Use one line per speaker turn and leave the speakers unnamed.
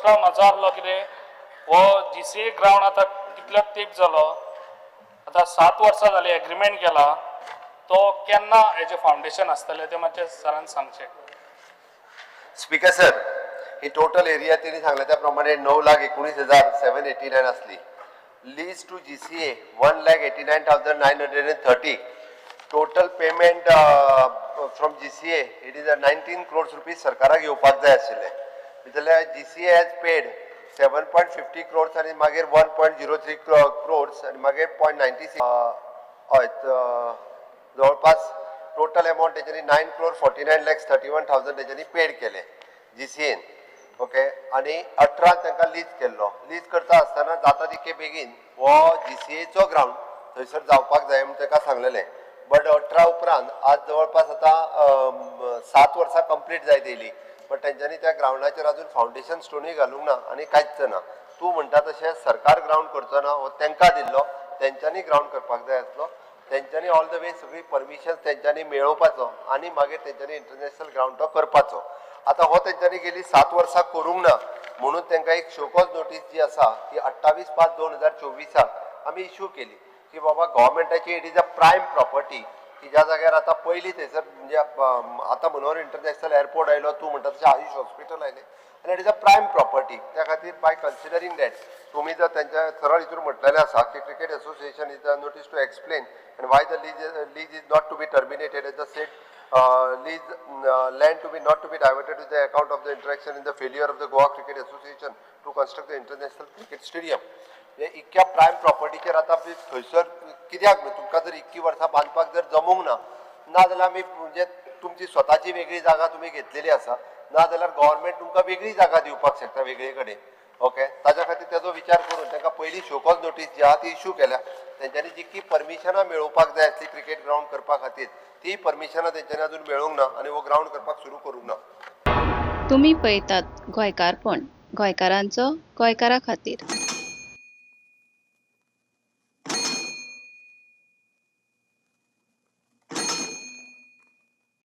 प्रश्न म्हजो आहलो कितें, हो जीसीए ग्रावंड आतां कितलो तेंप जालो, आतां 7 वर्सां जालीं एग्रीमेंट केला, तो केन्ना हेजें फावंडेशन आसतलें तें मातशें सरान सांगचें.
स्पीकर सर, ही टोटल एरिया तेणी सांगले त्या प्रमाणे 9,19,789 आसली. Lease to GCA 1,89,930. Total payment from GCA, it is a ₹19 crores सरकाराक येवपाक जाय आशिल्ले. जाल्यार GCA has paid 7.50 crores आनी मागीर 1.03 crores आनी मागीर .96. हय, जवळपास टोटल अमावंट तेच्यांनी 9 crore 49 lakhs 31 thousand तेच्यांनी पेड केले जीसीएन, ओके. आनी 18 तांकां लीज केल्लो. लीज करता आसतना जाता तितके बेगीन हो जीसीएचो ग्रावंड थंयसर जावपाक जाय म्हूण ताका सांगलेलें. बट 18 उपरांत आज जवळपास आतां 7 वर्सां कंप्लीट जायत येयली, बट तेंच्यांनी त्या ग्रावंडाचेर अजून फावंडेशन स्टोनूय घालूंक ना आनी कांयच ना. तूं म्हणटा तशें सरकार ग्रावंड करचो ना. हो तांकां दिल्लो, तेंच्यांनी ग्रावंड करपाक जाय आसलो. तेंच्यांनी ऑल the way सगळी परमिशन तेंच्यांनी मेळोवपाचो आनी मागीर तेंच्यांनी इंटरनॅशनल ग्रावंड तो करपाचो. आतां हो तेंच्यांनी गेली 7 वर्सां करूंक ना म्हणून तांकां एक शोकॉज नोटीस जी आसा ती 28/5/2024 आमी इशू केली की बाबा गव्हर्मेंटाची it is a prime property की ज्या जाग्यार आतां पयलीं थंयसर म्हणजे आतां मनोहर इंटरनॅशनल एअरपोर्ट आयलो, तूं म्हणटा तशें आयुश हॉस्पिटल आयलें आनी it is a prime property. त्या खातीर बाय कन्सिडरींग that तुमी जर तेंच्या सरळ हितून म्हटलेलें आसा की Cricket Association is a notice to explain and why the lease is not to be terminated as the said lease land to be not to be diverted to the account of the interaction in the failure of the Goa Cricket Association to construct the international cricket stadium. म्हणजे इतक्या prime प्रॉपर्टीचेर आतां थंयसर कित्याक न्हू, तुमकां जर इतकी वर्सां बांदपाक जर जमूंक ना, ना जाल्यार आमी म्हणजे तुमची स्वताची वेगळी जागा तुमी घेतलेली आसा, ना जाल्यार गव्हर्मेंट तुमकां वेगळी जागा दिवपाक शकता वेगळे कडेन, ओके. ताच्या खातीर तेजो विचार करून तांकां पयली शोकॉज नोटीस जी आहा ती इशू केल्या. तेंच्यांनी जितकी परमिशनां मेळोवपाक जाय आसली क्रिकेट ग्रावंड करपा खातीर, ती परमिशनां तेंच्यांनी अजून मेळूंक ना आनी हो ग्रावंड करपाक सुरू करूंक ना.
तुमी पळयतात गोंयकारपण, गोंयकारांचो गोंयकारा खातीर.